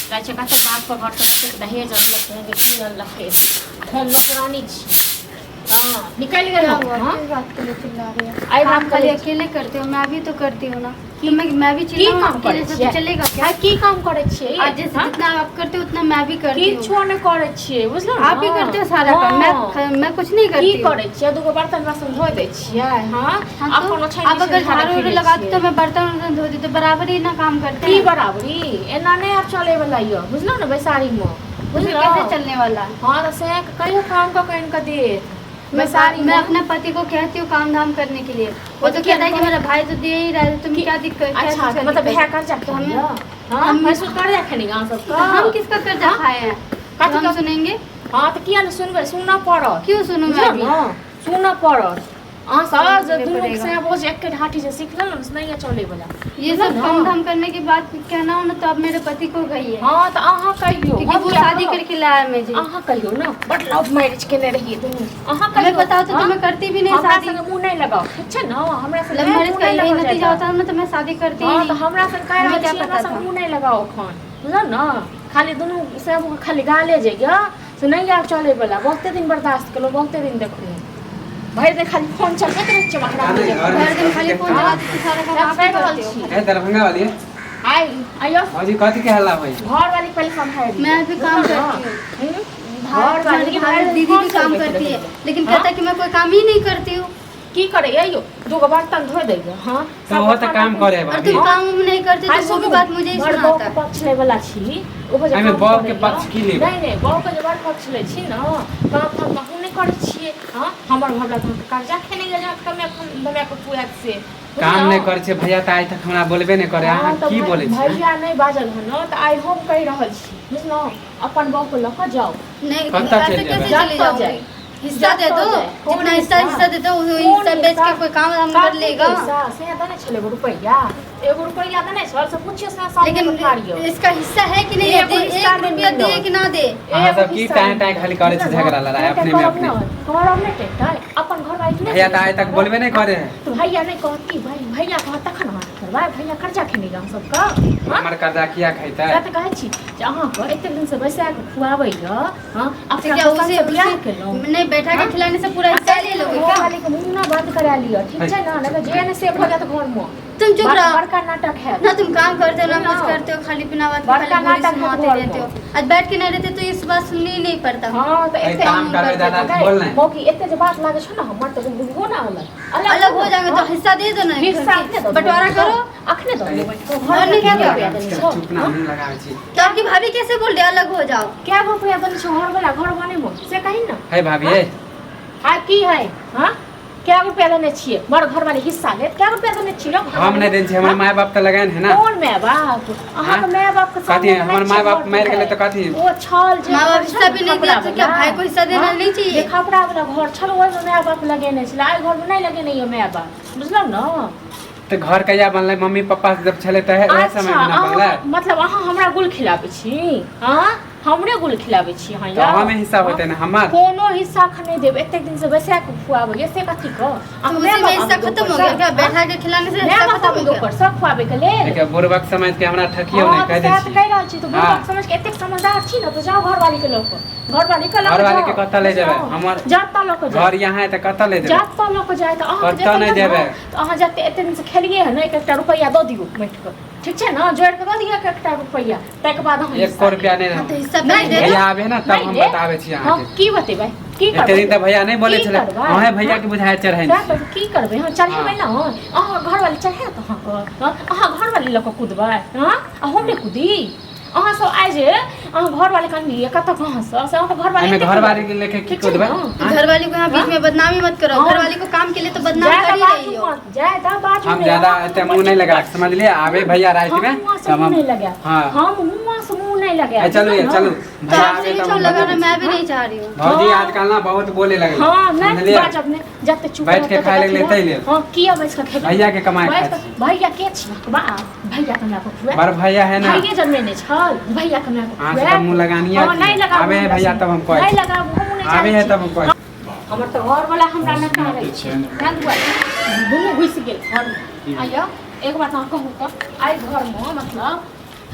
कहै छै कतेक बापके घरसँ कतेक दहेज अनलकै हँ, की अनलकै। हम नौकरानी छी। हाँ, निकलि क्या गेलहुँ। हुआ? हाँ। किस बात के लिए चिल्ला रही है? आई बात काम के खाली लिए- अकेले करते हो, मैं भी तो करती हूँ ना। तो मैं भी की चिल्लाऊँ काम अकेले करै से छियै? तो चलेगा क्या? आ, की काम करै छियै? आज जैसे हाँ? जितना आप करते हो उतना मैं भी करती हूँ। किछो नहि करै छियै, बुझलहुँ आप भी ने? करते हो सारा काम, हाँ। मैं कुछ नहीं की करती हूँ। करै छियै? दूगो बर्तन बासन धो दै छियै। हाँ। हाँ अपन तो ओछाइन आप बिछाइन अगर झाड़ै झाड़ू उड़ू फिरै लगाते छियै। तो मैं बर्तन वर्तन धो देती, बराबर ही ना काम करते की हैं। बराबरी? एना नहि आब चलै वाला यऽ, बुझलहुँ ने? बैसारीमे फिर बुझलहुँ कैसे चलने वाला है? हाँ, तऽ सएह कहियो काम कऽ कऽ आनि कऽ देत। मैं बैसारी मैं अपने पति को कहती हूँ काम धाम करने के लिए, वो तो तो क्या कहता है कि नहीं मेरा भाई तो दे ही रहा है, तुम्हें क्या दिक्कत, क्या अच्छा चीज़ का मतलब दिक्कत? भैया कर्जा तो हमें- खेलियै? हाँ, हम- भैंसुर कर्जा खेलियै अहाँ सबके? हम किसका कर्जा खाए हैं? कथी तो हम का- सुनेंगे? हाँ, तऽ किया नहि सुनबै? सुनऽ पड़त। क्यों सुनूं मैं बुझलहुँ अभी? ने? सुनऽ पड़त। अहाँ सब जे सुनने दुनू पड़ेगा। सैं बोझ एके ढाठी जे सीख लेलहुँ ने, से नहि चलै वला। ये बुझलहुँ सब ने? काम धाम करने की बात कहना हो ना तो आप मेरे पति को कहिए, हाँ, तऽ अहाँ कहियौ। क्योंकि हम वो किया शादी कहब? करके लाया मुझे। अहाँ कहियौ ने, बड लव मैरिज केने रहियै दुनू। अहाँ हमें कहियौ। बताओ तो हाँ? मैं करती भी नहीं हमरा शादी। संगे मुँह नहि लगाउ, ठीक छै ने? हमरा संगे लव मैरिज मुँह का नहि यही लगाउ नतीजा जादा। होता है ना, तो मैं शादी करती ही हाँ, तऽ नहीं। हमरा संग कहि हमें रहल क्या छी, हमरा पता संग था? मुँह नहि लगाउ एखन, बुझलहुँ ने? खाली दुनू सब खाली गाले जाइए से नहि आब चलैवला। बहुते दिन बर्दाश्त केलहुँ, बहुते दिन देखलहुँ। भरि दिन खाली फोन चलबैत रहै छियै महाराज। भरि दिन खाली फोन चलाते तो सारा काम आप ही कहि रहल करते हो। छी। ए दरभंगा वाली। आइ आइयो। भौजी, कथी के हल्ला होई? घर वाली पहिले सम्हारि। मैं भी काम करती हूँ। घर वाली तुम्हारी भाई दीदी फोन भी काम चलबैत करती है, रहैए। लेकिन हाँ? कहता है कि मैं कोई काम ही नहीं करती हूँ। की करैया यौ? दूगो बर्तन धो दैया। हाँ। तऽ ओहो तऽ काम करे और भाभी। तुम काम उम नहीं करते आइ तो वो भी सुनू, बात मुझे ही बड़ सुनाता बहूके है। पक्ष लै वाला छी, ओहो जे एहिमे काम बहूके करैया। पक्ष की लेबै? नहि नहि, बहूके जे बड़ पक्ष लै छी ने, काम धाम अहूँ नहि करै छियै। हँ, हमर घरवला तऽ अहाँके कर्जा खेने गेल कमे कमे खुआएत से। काम नहि करै छै भैया तऽ आइ तक हमरा बोलबे नहि करे। हँ, अहाँ तऽ की बोलै छी? भैया नहि बाजल हन ने, तऽ आइ हम कहि रहल छी, बुझलहुँ? अपन बहूके लऽ कऽ जाउ। नहीं, कत्ता ऐसे चल कैसे जाएगा? चले जत्ता जाओगे? जाए। हिस्सा दे जत्ता दो। जाए। कौन जितना हिस्सा हिस्सा? हिस्सा दे दो, वो कोन हिस्सा बेच हिस्सा? के कोई काम धाम कर कथी लेगा। हिस्सा? से देने छलै एगो रुपैआ, एगो रुपैआ देने छल से पुछियो से सामने लेकिन में ठाढ़ यौ। इसका हिस्सा है कि नहीं है? एगो दे, हिस्सा एक नहीं रुपया मिलल। दे कि ना दे? अहाँ एगो सब की हिस्सा टाँय नहि। टाँय खाली करै छी झगड़ा लड़ाई अपने में अपने। करब नहि टेंटाइ, अपन घर वाली भैया तऽ आइ तक बोलबे नहि करे है। तऽ भैया नहि कहत की? भाई भैया कहत तखन अहाँ करबै? भैया कर्जा खेने हम सबके? हाँ? हमर कर्जा किया खैतै? सएह तऽ कहै छी जे अहाँके एतेक दिनसँ बैसा कऽ खुआबैया। हाँ, तो अपना क्या पसंद उसे से बियाह उसे केलहुँ? नहीं बैठा के खिलाने से पूरा हिस्सा ले लोगे घर क्या? वाली के मुँह ना बंद करा लिअ, ठीक छै ने? नहि तऽ जे नहि से भऽ जायत घरमे। तुम चुप रहो। बड़का नाटक हैत। ना तुम काम करते हो ना ना। कुछ करते हो, खाली पीना बात बड़का खाली बोली नाटक सुनाते मत बोलो। रहते हो। आज बैठ के नहीं रहते तो ये बात सुननी ही नहीं पड़ता। हँ, तऽ अइ एते काम करबै दादा गै, बोल ने। मौकी एते जे बात लागै छौ ने हमर, तऽ बुझबो ना अलग अलग हो जाएंगे तो हिस्सा दे दो ना, हिस्सा घर अखने के। दऽ बंटवारा करो। अखने दऽ देबै। और नहीं क्या रुपया देने छौ? चुप ना, मुँह लगाबै छी। तो आपकी भाभी कैसे बोल रही है अलग हो जाओ? कै गो रुपया देने छौ घर वाला घर बनेबो से कही ने। है भाभी है। आ की है? हाँ, कै गो रुपया देने छियै बड़ घर वाले हिस्सा लेत? कै गो रुपया देने छियै? हम नहि देने छी, हमर माय बाप तऽ लगाइन है ना। कोन माय बाप? अहाँके माय बाप के कथी सामने हमर नहि माय छै बाप घर मरि गेलै के। तऽ कथी? ओ छल जे माँ बाप घर हिस्सा छल भी नहीं दिया खपरा तो क्या वाला। भाई को हिस्सा देना हाँ? नहीं चाहिए? जे खपरा वाला घर छल ओहिमे माय बाप लगेने छलै, एहि घरमे नहि लगेने यऽ माय बाप, बुझलहुँ ने? तऽ घर कहिया बनलै? मम्मी पप्पा जब छलै तऽ ओएह अच्छा समय मे ना बनलै। अहाँ मतलब अहाँ हमरा गुल खिलाबै छी? हाँ, हमरे गुल खिलाबै छी अहाँ? तऽ यौ हमे हिस्सा होतै ने हमर? कोनो हिस्सा अखन नहि देब। एतेक दिन से बैसा के खुआबै से कथी के? तो उसी में हिस्सा खत्म हो गया क्या? बैठा के खिलाने से माय हिस्सा बाप खत्म हो आबै गया? ऊपर सब खुआबै के लेल। देखियौ, बुड़बक समझ के हमरा ठकियौ हाँ, नहि, कहि तऽ दै सएह तऽ छी। कहि रहल छी तऽ हाँ। बुड़बक समझ के एतेक समझदार छी ने तऽ जाउ घरवाली के लऽ कऽ, घरवाली के लऽ कऽ घरवाली के जाउ। कतऽ ले जेबै? बुझलहुँ? हमर जतऽ लऽ कऽ जाउ। घर यहाँ है तऽ कतऽ ले जेबै? जतऽ लऽ कऽ जाय तऽ अहाँ कतऽ नहि जेबै। तऽ अहाँ जते एते दिन से खेलियै हन, एक एकटा रुपैआ दऽ दियौ बाँटि कऽ, ठीक छै ने? जोड़ि कऽ दऽ दियौ एक एकटा रुपैआ, ताहिके बाद अहाँ एको हिस्सा रुपया नहि। हाँ तो हिस्सा नहीं पहले दे दो। भैया आबे ने तब नहीं हम दे। बताबै छी हाँ, अहाँके। की बतेबै? की एते दिन तऽ भैया नहि बोलै की छलै। करबै? अहें भैया के बुझाय चढ़ै सएह तऽ की करबै? हँ, चढ़ेबै ने अहाँ घरवाली? चढ़ायत अहाँके? हँ, अहाँ घरवाली लऽ कऽ कुदबै? हँ, आ हम नहि कुदी? अहाँ सब आइ जे अहाँ घरवाली के अनलियै कतऽ कहाँ से, से अहाँके घरवाली एहिमे एते घरवाली के लेके की ठीक छै कुदबै? ने? आँय? घरवाली को यहाँ बीच में बदनामी मत करो। हाँ। घरवाली को काम के लिए तो बदनाम ज्यादा कर ही बाजू रही हो। मत, ज्यादा बाजू हम नहि, ज्यादा अहाँ एते मुँह नहि लगायब, समझलियै? आबे भैया राति में हम मुँह से तब मुँह हम नहि लगायब। हाँ। हम मुँह से मुँह नहि लगायब। ए, चलू ये बुझलहुँ चलू ने? तो भैया आपसे आबे नहीं तब छो हम लगाना, बतबै मैं छी। भी नहीं चाह रही हूँ। भौजी हाँ। आजकल ना बहुत बोले लगलै। हाँ, नहि समझलियै? बाजब नहि, जते चुप बैठ के रहब तते खाय लगलै अथी ताहि रहब। लेल। हाँ, किया बैस के खेबै? भैया के कमाइ बैस खाइ के- छी। भैया के छी? बाप भैया के हमरा को खुआएत? बड़ भैया है ना। भैये जन्मेने छल भैया के हमरा को अहाँ से खुआएत? तऽ मुँह लगानी हाँ, नहि लगाबू। आबे है हमरा भैया से। तब हम कहै नहि छी। लगाबू, हमहूँ नहि आबे चाहै है छी। तब हम कहै छी। हमर तऽ घरवला हमरा नहि कहै छै, ताहि दुआरे दुनू घुसि गेल घरमे। आइयो एक बात अहाँ कहू तऽ, आइ घरमे मतलब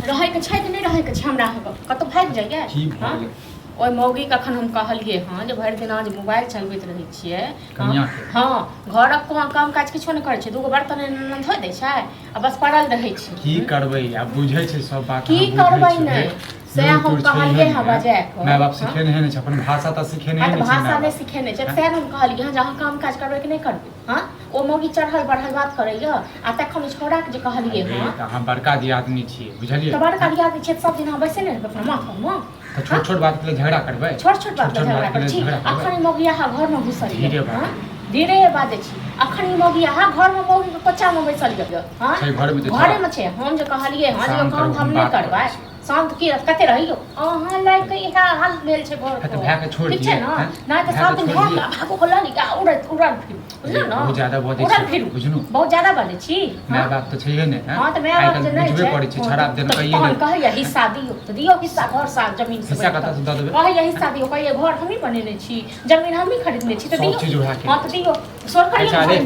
रहैके छै कि नहि रहैके छै हमरा अहाँके कतहु भागि जाइए की भऽ हँ? गेलै? ओहि मौगीके अखन हम कहलियै हँ जे भरि दिन अहाँ जे मोबाइल चलबैत रहै छियै हँ कनियाँके? हँ घरक कोनो काम काज किछो नहि करै छै दूगो बर्तन एना धोइ दै छै आ बस पड़ल रहै छै की करबै आब बुझै छै सब बात की अहाँ बुझै करबै छियै। नहि? सएह लूरि हम तूरि छैहे कहलियै हँ नहि। बजाय कऽ। माय बाप हँ? सिखेने नहि छै अपन भाषा तऽ सिखेने हँ तऽ नहि छै भाषा माय नहि बाप। सिखेने छै सएह ने हम कहलियै हँ जे अहाँ काम काज करबै कि नहि करबै हँ ओ मौगी चढ़ल बढ़ल बात करैया आ तखन ओ छौड़ाके जे कहलियै अरे, हँ तऽ अहाँ बड़का दियादनी छियै बुझलियै तऽ बड़का दियादनी छियै तऽ सब दिन अहाँ बैसे नहि रहबै अपना माथ परमे तऽ छोट छोट बात के लेल झगड़ा करबै छोट छोट बात छोट झगड़ा बात के करै लेल छी झगड़ा करबै अखन ई मौगी अहाँ घरमे घुसल धीरे यऽ बाजू। हँ धीरे बाजै छी अखन ई मौगी अहाँ घरमे मौगीके कोचामे बैसल यऽ हँ छै घरमे तऽ घरेमे छै हम जे कहलियै हँ जे शान्त काम रहू, धाम हम नहि बात करबै करै छी। शान्त की कते रहियौ अहाँ लायक इएह हाल भेल छै घर तऽ भायके छोड़ि ठीक छै दियै, ने हैं? नहि तऽ भायके सब दिन छोड़ि भए दियै। भागो को लऽ लिअ उड़ैत उड़ल फिरू बुझलहुँ ने बहुत ज्यादा बजै उड़ल छी, फिरू बुझलहुँ। बहुत ज्यादा बजै छी माय हँ बाप तऽ छैहे नहि हँ तऽ माय आइ बाप काल्हि जे नहि बुझबे छै करै छै छड़ा तऽ देन कहिए तहन नहि कहैया हिस्सा दियौ तऽ दियौ हिस्सा घर सा जमीन से हिस्सा बैठ कतऽ से दऽ देबै? कहैया हिस्सा दियौ कहैया घर हमही बनेने छी जमीन हमही खरीदने छी तऽ सब दियौ चीज उएह के। हँ तऽ दियौ सोर करियौ अच्छा, रे।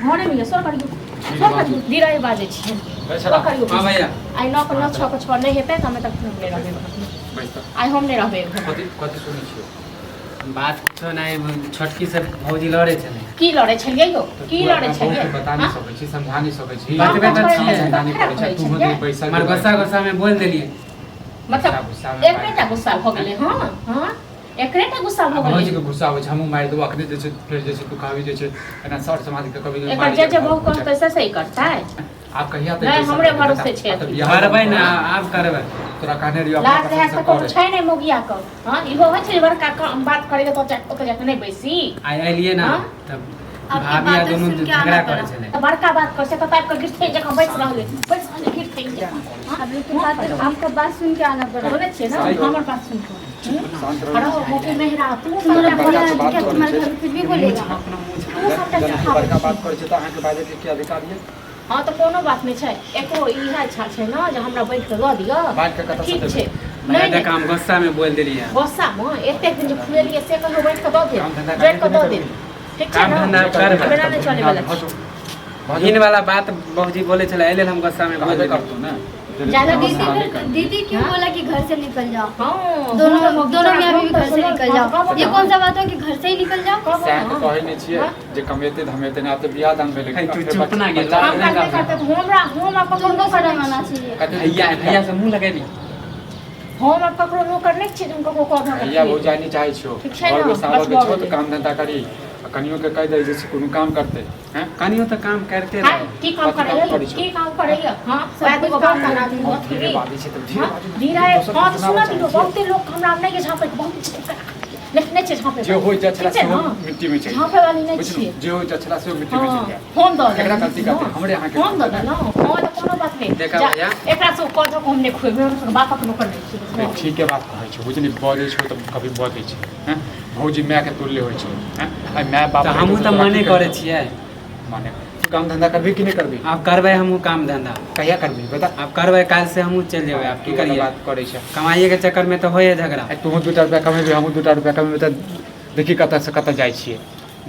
घरे मे सोर करियौ सोर करियौ धीरे बाजै छी बैस सोर करियौ हँ भैया आइ 9 के 9 6 के 6 नहि हेतै तऽ हमे तक हम नहि रहबै घरमे। बैस तऽ आइ हम नहि रहबै घरमे। कथी कथी सुनै छियै बात कुछो नहि छोटकी से भौजी लड़ै छलै की लड़ै छलियै यौ तऽ की तू लड़ै अपना छलियै बहूके बता नहि हँ? सकै छी समझा नहि सकै छी बतबै तऽ काम काज छियै। करै समझा नहि छलियै, करै छै खराब तू होइ छलियै। बैसल हमर गुस्सा गुस्सा में बोल देलियै मतलब गुस्सा में एकरे टा गुस्सा भऽ गेलै हँ हँ एकरे टा गुस्सा भऽ गेलै भौजी के गुस्सा आबै छै हमहूँ मारि देबो अखने जे छै फेर जे छै तू कहबी जे छै एना सर समाज के कभी एकर जे जे बहू कहतै से सही करतै आब कहिया तक नहि, बैसल हमरे रहबै भरोसे बता? छै आब तऽ अथी। बियाह करबै ने आब करबै तोरा कहने रहियो अपना लाज लिहाज पसंद तऽ से कोनो करे छै नहि मौगिया के हँ इहो होइ छै जे बड़का काम बात करै तऽ ओतऽ जाके नहि बैसी आइ एलियै ने हाँ? तब आपके भाभी आ बातें दुनू सुन के झगड़ा आना करै पड़ा। छलै तऽ बड़का बात करै छै तऽ आबि कऽ गिरथे जकाँ बैस रहलै बैस रहलै गिरथे जकाँ हँ? आप लोग की बात आपका बात सुन के आना पड़ा सुनै छियै ने हमर बात सुन कऽ शान्त अरे रहो मौगी मेहरा तू तुम्हारा सबटा बोला बड़का बात क्या करै तुम्हारे छै। घर में कुछ भी बोलेगा तू सबटा जेना सिखाबै बड़का छी। बात करै छै तऽ अहाँके बाजैके की अधिकार यऽ हँ तऽ कोनो बात नहि छै एकरो इएह इच्छा छै ने जे हमरा बाँटि कऽ दऽ दिअ बाँटि कऽ कतऽ से ठीक देबै? छै भैया नहि देख हम गुस्सा में बोल देलियै गुस्सामे एतेक दिन जे खुएलियै से कहियो बाँटि कऽ दऽ देब काम धन्धा जोड़ि कऽ दऽ करबै देब ठीक छै काम ने धन्धा करबै। हमरा नहि चलै वला छै घिन वाला बात भौजी बोले छलै एहि लेल हम गुस्सा में बोल कहबे देलियै करतौ ने ज्यादा दीदी फिर दीदी क्यों हाँ? बोला कि घर से निकल जाओ हँ दोनों हमरा दोनों मियाँ बीवी घर से निकल जाओ कहबो ये ने। कौन सा बात हो कि घर से ही निकल जाओ कहबो सएह ने। तऽ कहै नहि छियै हाँ? जे कमेतै धमेतै नहि आब तऽ बियाह दान भेलै हे, तू चुप ना गेल। काम काज नहि करतै तऽ हमरा हम आब ककरो तुमको नौकर शर्म नहि आना छी। चाहिए कते भैया भैया से मुँह लगेबी हम आब ककरो नौकर नहि छियै जे हम ककरो कहब भैया भौजाइ नहि चाहै छियौ ठीक छै घर ने, बसाबऽ बस के भऽ छौ तऽ गेलै। काम धन्धा करी आ कनियो के कहि दै जे छै कोनो काम करतै हैं कनियो तऽ काम करते हाय, रहे की काम कथी काम करैया करै छौ? की काम करैया हँ वएह सब दूगो कुछ काम बर्तन आदमी हम अथी धीरे बाजै छियै तऽ धीरे हँ, बाजू ने। धीरे दोसर हँ तऽ के सुनऽ सुनाबऽ दियौ चाहै छियै। बहुते लोक हमरा नहि झाँपै के बहुत छै नहि नहि छै झाँपै जे होइ जाइ छला ठीक छै सेहो ने मिट्टी में चलि झाँपै वाली नहि बुझलु छियै जे होइ जाइ छला सेहो मिट्टी में हँ चलि जाय हम दऽ केकरा देलहुँ गलती करतै हमरे अहाँके हम दऽ देलहुँ हँ तऽ कोनो बात नहि देखा जा, भैया। एकरा सब कऽ धऽ कऽ हम नहि खुएबै हम सब बापक नौकर नहि छियै अरे ठीके बात कहै छै बुझली बजै छौ तऽ कभी बजै छै हैं भौजी मायके तुल्य होइ छै हैं आइ माय बाप तऽ हमहूँ तऽ मने करै छियै माने तू काम धंधा करबी कि नहि करबी आब करबै हमहूँ काम धंधा कहिया करबी बता आब करबै काल्हि से हमहूँ चलि जेबै आब की तू वाला करियै बात करै छै कमाइएके चक्करमे तऽ होइए झगड़ा आइ तोहूँ दूटा रुपया कमेबी हमहूँ दूटा रुपया कमेबै तऽ देखी कतऽ से कतऽ जाइ छियै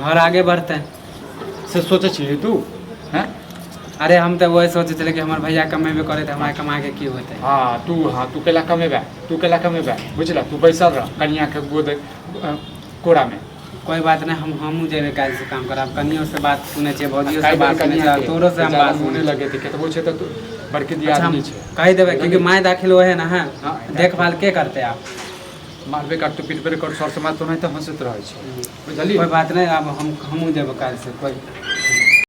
घर आगे बढ़तै से सोचै छिही तू हैं अरे हम तऽ वही सोचै छलियै कि हमर भैया कमेबे करै तऽ हमरा कमाके की होतै हँ तू हँ तू कैला कमेबे तू कैला कमेबे बुझल तू बैसल रह कनियाके गोद कोरामे कोई बात नहीं हम हमहूँ जेबै काल्हि से काम करब कनियो से बात सुनै छियै भौजियो से काल्हि बात सुनै कनिया छियै के तोरो से हम बेचारा बात मोने सुनै छियै। लगेतै केतबो छै तऽ तू बड़की अच्छा हम दियादनी छै कहि देबै क्यूंकि माय दाखिल होए ने है हाँ, देखभाल के करतै आब मारबे करतौ पिटबे कर सर समाज तो नहि तऽ हँसैत रहै छै बुझलियै कोई बात नहीं आब हम हमहूँ जेबै काल्हि से कोई